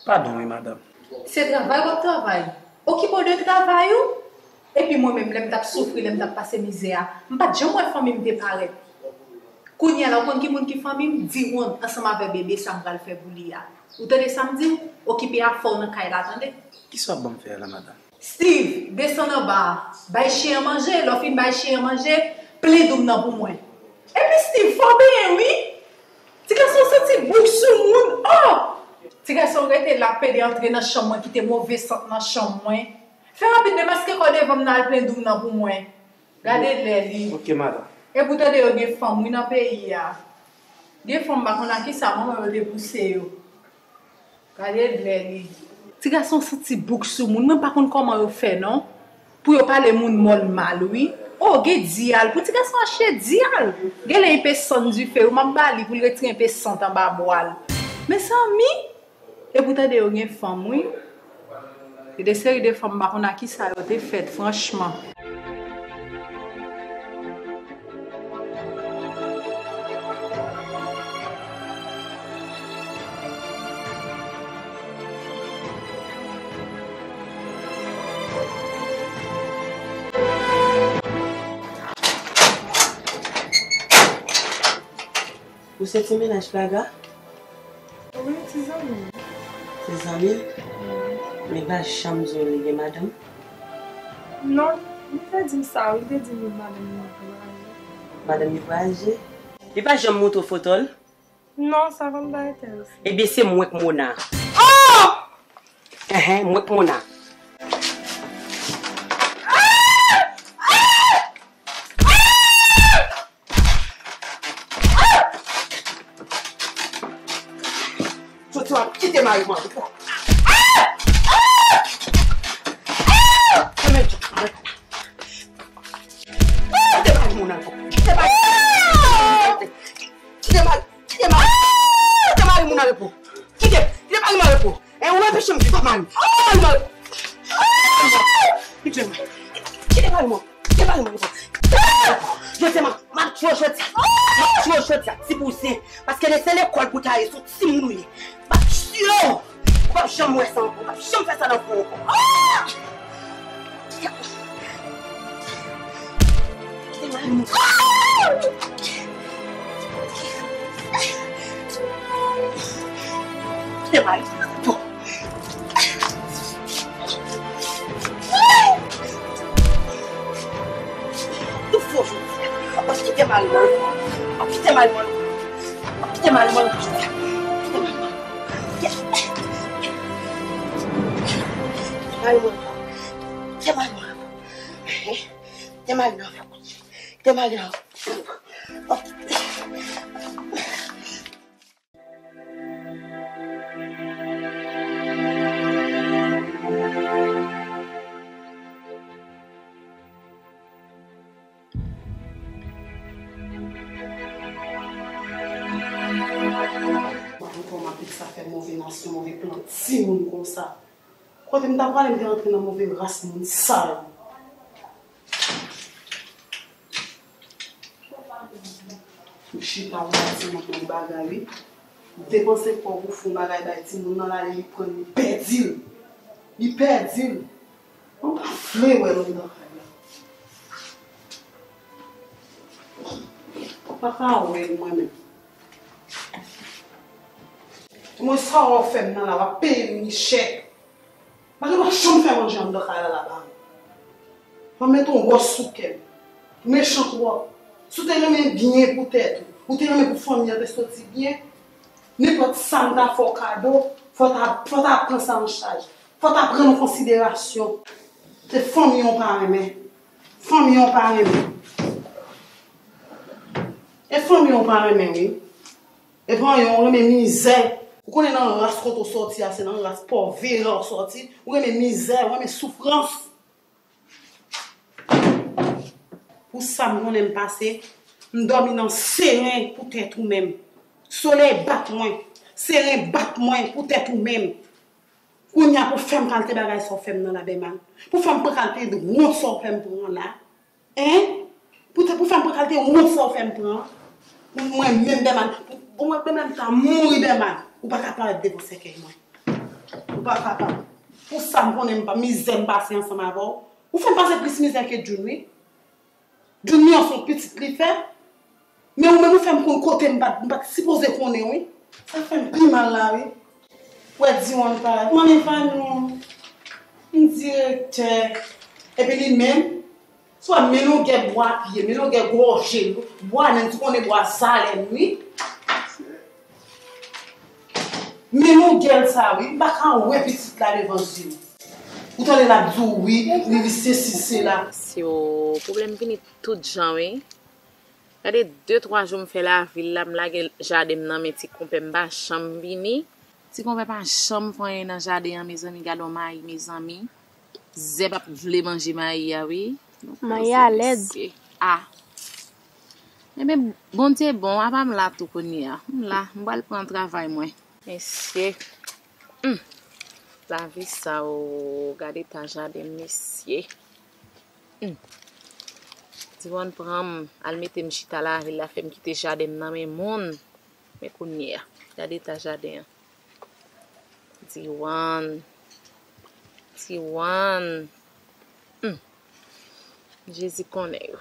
Padon wi, madanm. Se travay w ap travay. Okipe w de travay ou. Epi mwen menm, lè m t ap soufri, lè m t ap pase mizè a, m pa t janm wè fanmi m te parèt. Kounye a la, ou konn ki moun ki fanmi m? Diwonn, ansanm avè bebe sa m pral fè pou li a. Ou tande sa m di w? Okipe afè w nan kay la, tande? Kisa w ap ban m fè a la, madanm? Steve, desann anba a. Bay chen an manje, lè w fin bay chen an manje, plen doum nan pou mwen. Epi Steve, fò w benyen wi. Ti gason santi bouk sou moun. Oh! Ti gason rete la pede antre nan chanm mwen, kite move sant nan chanm mwen. Fè rapid, demaske kò devan m nan al plen doum nan pou mwen. Gade lè li. Ok, madanm. Epi w tande yo gen fanm wi nan peyi a. Gen fanm m pa konn a kisa manman yo te pouse yo. Gade lè li. Ti gason santi bouk sou moun, mwen pa konn kòman yo fè non. Pou yo pale moun mòn mal wi. Oh, gen dyal, pou ti gason achte dyal. Gen lè enpe sant dife wi, m ap ba li pou l retire enpe sant anba bwa l. Mezanmi! Epi w tande yo gen fanm wi. Gen de seri de fanm m pa konn a kisa yo te fèt franchman. Ou se ti mennaj Plaga? Wi, ti zanmi m. Ti zanmi l? Wi. Men li pa janm di w li gen madanm? Non, li te di m sa, wi, li te di m madanm li voyaje. Madanm li voyaje? Li pa janm montre w foto l? Non, sa pa m pa enterese. Ebyen, se mwen k Mona. Oh! Enhen, mwen k Mona. Sot Kite mari mwen. Ah! Ah! Ah! Kite mari mwen al pou. Kite mari. Kite mari. Kite mari. Kite mari moun al pou. Kite. Kite mari mwen al pou. E ou anpeche m viv ak mari. Kite mari mwen al pou. Kite mari. Kite mari mwen. Kite mari mwen al pou. Jodi a, m ap tchwe w jodi a. M ap tchwe w jodi a, ti bouzen. Paske se lekòl pou w ta ye, se yon timoun ou ye. M ap tchwe w. Ou p ap janm wè sa ankò. Ou p ap janm fè sa nan fon ankò. Ah! Kite mari mwen. Kite mari mwen. Tout fò jodi a. W ap kite mari mwen. W ap kite mari mwen. W ap kite mari mwen jodi a. Kite mari mwen. Kite mari mwen. Kite mari mwen. Kite mari mwen. Kite mari mwen. Mwen kòman pitit sa fè move nasyon, move plan timoun konsa. Kote m ta prale, m te rantre nan move ras moun sal. M chita w la, ti moun, pou bagay, wi. Depanse kò w pou fon bagay bay timoun nan, l ale, li pran l, li pèdi l. Li pèdi l. Mwen pa vle wè l anndan kay la. Mwen pa ka wè l, mwen menm. Mwen, sa w ap fè m nan la, w ap peye m li chè. Pa gen dwa janm fè manje anndan kay la, la ba m. W ap mete yon wòch sou kè m. Mechan twòp. Si w te renmen byen pou tèt ou, ou te renmen pou fanmi an te soti byen, nenpòt sa m ta fè w kado, fò w ta, fò w ta pran sa an chaj. Fò w ta pran nou konsiderasyon. Se fanmi an w pa renmen. Fanmi an w pa renmen. E fanmi an w pa renmen, wi. E pa anyen, ou renmen mizè. Ou konnen nan ras kote w sòti a, se nan ras pòvere w sòti. Ou renmen mizè, ou renmen soufrans. Pou sa m konnen m pase, m dòmi nan seren poutèt ou menm. Solèy bat mwen, seren bat mwen poutèt ou menm. Kounye a pou fè m kalte bagay sa w fè m nan la Bèman. Pou fè m pran kalte wont sa w fè m pran la. Hein? Pou te, pou fè m pran kalte wont sa w fè m pran. Mwen menm Bèman, pou mwen menm ta mouri Bèman. Ou pa ka parèt devan sèkèy mwen. Ou pa kapab. Pou sa m konnen m pa, mizè m pase ansanm avè w. Ou fè m pase plis mizè ke June, wi. Junior se yon pitit li fè. Men ou menm ou fè m konn kote m pa t, m pa t sipoze konnen, wi. Sa fè m pi mal la, wi. Ou wè Diwan parèt. Manmi Vanou, m direktè. Epi li menm, swa men longè bwa pye, men longè gòje l, bwa nen, ti konnen bwa zalèn, wi. Men longè l sa, wi. M pa ka wè pitit la devan zye m. Ou tande l ap di w wi, li, li sesi, sela. Si w, pwoblèm vini tout jan, wi. Gade de twa jou m fè lavil la, m lage jaden m nan men ti konpè m, m pa janm vini. Ti konpè pa janm fè anyen nan jaden an, mezanmi, gade yon mayi, mezanmi. Zèb ap vle manje mayi a, wi. Mayi a lèd. Mesye. Ah. Ebyen, Bondye bon, apa m la tou kounye a. M la, m pral pran travay mwen. Mesye. Hmm. Lavi sa o, gade eta jaden m, mesye. Hmm. Diwan pran m, al mete m chita lavil la, fè m kite jaden m nan men moun. Men kounye a, gade eta jaden an. Diwan. Diwan. Hmm. Jezi konnen yo.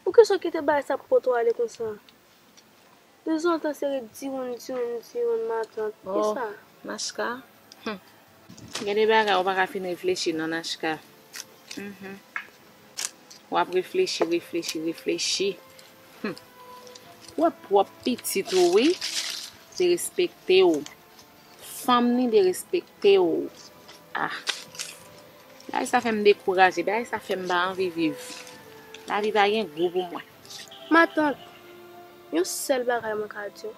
Poukisa w kite bagay sa pote w ale konsa? De zòt an se ret diwonn, diwonn, diwonn, matant. Oh, kisa? Nachka. Hmm. Gen de bagay ou pa ka fin reflechi non, Nachka. Mhm. W ap reflechi, reflechi, reflechi. Hmm. W ap pwòp pitit ou, wi. Derespekte w. Fanm ni derespekte w. Ah. Bagay sa fè m dekouraje. Bagay sa fè m pa anvi viv. Lavi pa gen gou pou mwen. Matant, yon sèl bagay mwen ka di w.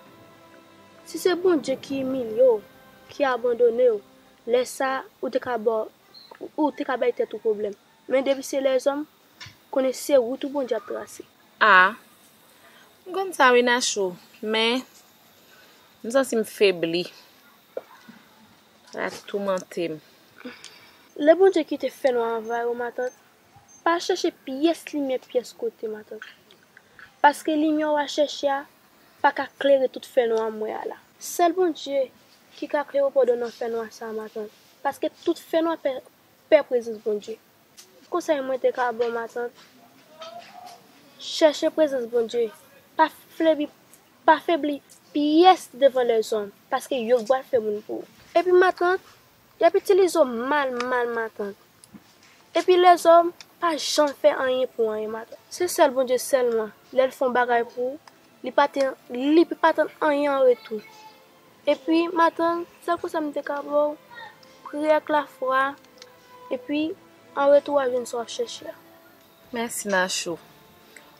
Si se Bondye ki imilye w, ki abandone w, lè sa a, ou te ka ba, ou te ka bay tèt ou pwoblèm. Men depi se lèzòm, konnen se wout ou Bondye ap trase. A, m konn sa wi, Nachou, men m santi m febli. Sa toumante m. Lè Bondye kite fènwa anvayi w, matant, pa chèche pyès limyè pyès kote, matant. Paske limyè w a chèche a pa ka klere tout fènwa m wè a la. Sèl Bondye ki ka klere w pandan nan fènwa sa a, matant. Paske tout fènwa pè, pè prezans Bondye. Konsèy mwen te ka ba w, matant, chèche prezans Bondye. Pa flebi, pa febli pyès devan lèzòm, paske yo k pral fè moun pou ou. Epi matant, y ap itilize w mal, mal, matant. Epi lèzòm pa janm fè anyen pou anyen, matant. Se sèl Bondye sèlman, lè l fè yon bagay pou ou, li pa te, li pa tann anyen an retou. Epi, matant, sèl konsèy m te ka ba w, priye ak lafwa, epi, an retou, w a jwenn sa w ap chèche a. Mèsi, Nachou.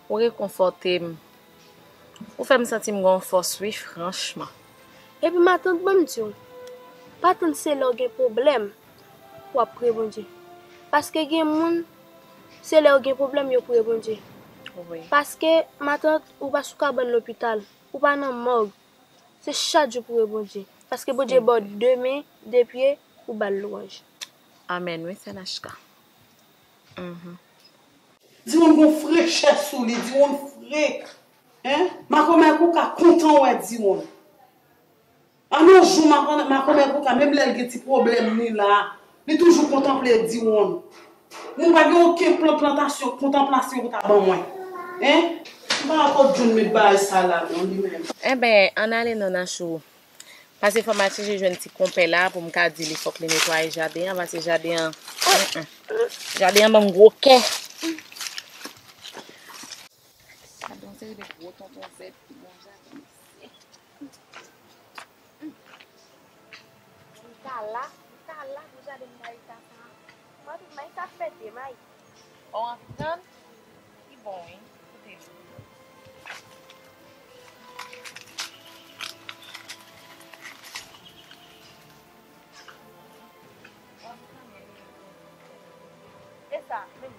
Ou rekonfòte m. Ou fè m santi m gen yon fòs, wi, franchman. Epi, matant, ban m di w, pa tann se lè w gen pwoblèm pou w ap priye Bondye. Paske gen moun, se lè yo gen pwoblèm, yo priye Bondye. Wi. Paske, matant, ou pa sou kabann lopital, ou pa nan mòg. Se chak jou priye Bondye. Paske Bondye ba w de men, de pye, pou ba l lwanj. Amèn, wi, sè Nachka. Mhm. Diwonn gon frechè sou li, Diwonn frek. Hein? Makomè Kouka kontan wè Diwonn. An yon jou, Makomè, Makomè Kouka, menm lè l gen ti pwoblèm li la, li toujou kontanple Diwonn. Mwen pa gen okenn plan plantasyon, kontanplasyon pou ta ban mwen. Hein? M pa rapòt John met bagay sa la non, li menm. Enben, ann ale non, Nachou. Pase fò m al chèche jwenn ti konpè la pou m ka di li fòk li netwaye jaden an, pase jaden an, mm, mm. Jaden an ban m gwo kè. Gade yon seri de gwo tonton zèb ki gen yon jaden mesye. Li ta la, li ta la pou jaden Marita sa. Mwen tout Marita fete, Marita. Ò, w ap tann? Li bon, wi. Koute li. E sa, men.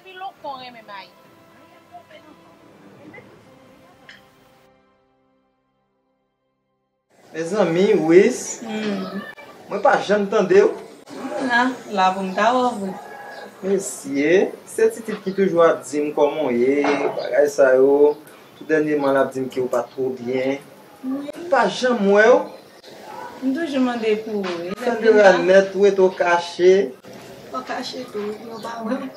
Epi lontan w renmen mayi. Mezanmi, Wis, hmm, mwen pa janm tande w. M la, la pou m ta wè w vre. Mesye, se Titit ki toujou ap di m kòman w ye, bagay sa yo. Tou dènyèman, l ap di m ke w pa two byen. Wi. M pa janm wè w. M toujou mande pou ou, wi. Sandra nèt, ou rete w kache. Ou kache tou, wi, pou yo pa wè m.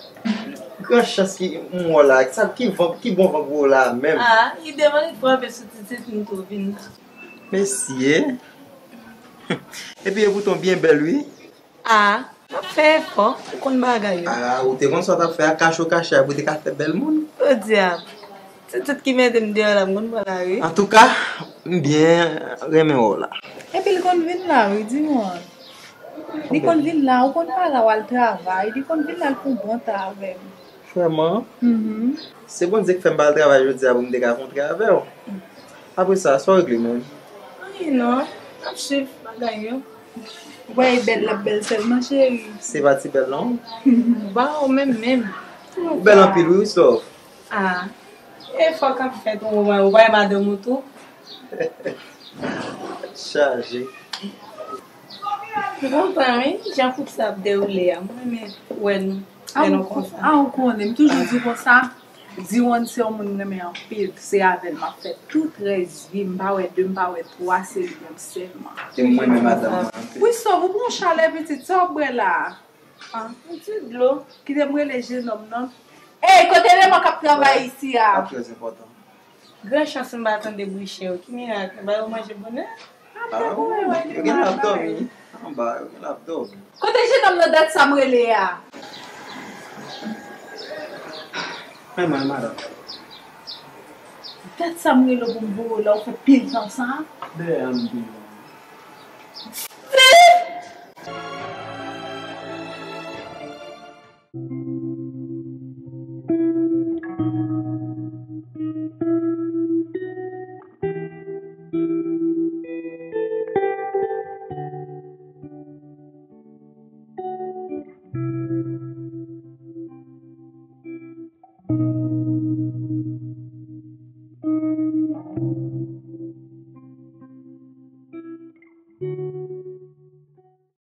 Gran chans ki m wè w la. Sa ki van, ki bon van pou w la menm. Ah, li devan li frape sou Titit, m tou vin la. Mesye. Epi epoutan w byen bèl, wi. Ah, m ap fè efò, ou konn bagay yo. Ah, ou te konn sa w t ap fè a, kache w kache a, pou w te ka fè bèl moun. Podyab. Se Titit ki mete m deyò la, m konn pran lari. Antouka, m byen renmen wè w la. Epi l konn vin la, wi, di mwen. Li konn vin la, ou konn pa la, w al travay, li konn vin la, l pran bon tan avè m. Vrèman? Mhm. Se Bondye k fè m pa al travay jodi a pou m te ka kontre avè w. Apre sa, sa w regle menm? Anyen non, m ap swiv bagay yo. Ou pa wè bèl, l ap bèl sèlman, cheri. Se pa ti bèl non. Ba ou menm menm. Ou bèl anpil wi, Christophe. Ah. E fòk ap fèt, ou wè, ou pa wè madanm ou tou. Chaje. M kontan wi, jan koup sa ap dewoule a. Mwen renmen wè nou, lè nou konsa. Ah, ou konnen, m toujou di konsa. Diwonn se yon moun m renmen anpil. Se avè l m ap fè tout rès vi m. M pa wè de, m pa wè twa, se li menm sèlman. E mwen renmen madanm mwen anpil. Wi, sòv, ou pran chalè pitit, sa w ap bwè la a? Ah, yon ti dlo. Kite m rele jenòm nan. Ey, kote Leman k ap travay isi a? Sa trè enpòtan. Gran chans m pa tande bri chen yo. Ki mirak, yo ba yo manje bonè? Ah, wi, yo gen la ap dòmi. Anba, yo gen la ap dòmi. Kote jenòm nan, dat sa m rele a? Men mwen, madanm. Dat sa m rele w pou m voye w la, ou fè pil tan sa? Dèyè a m te.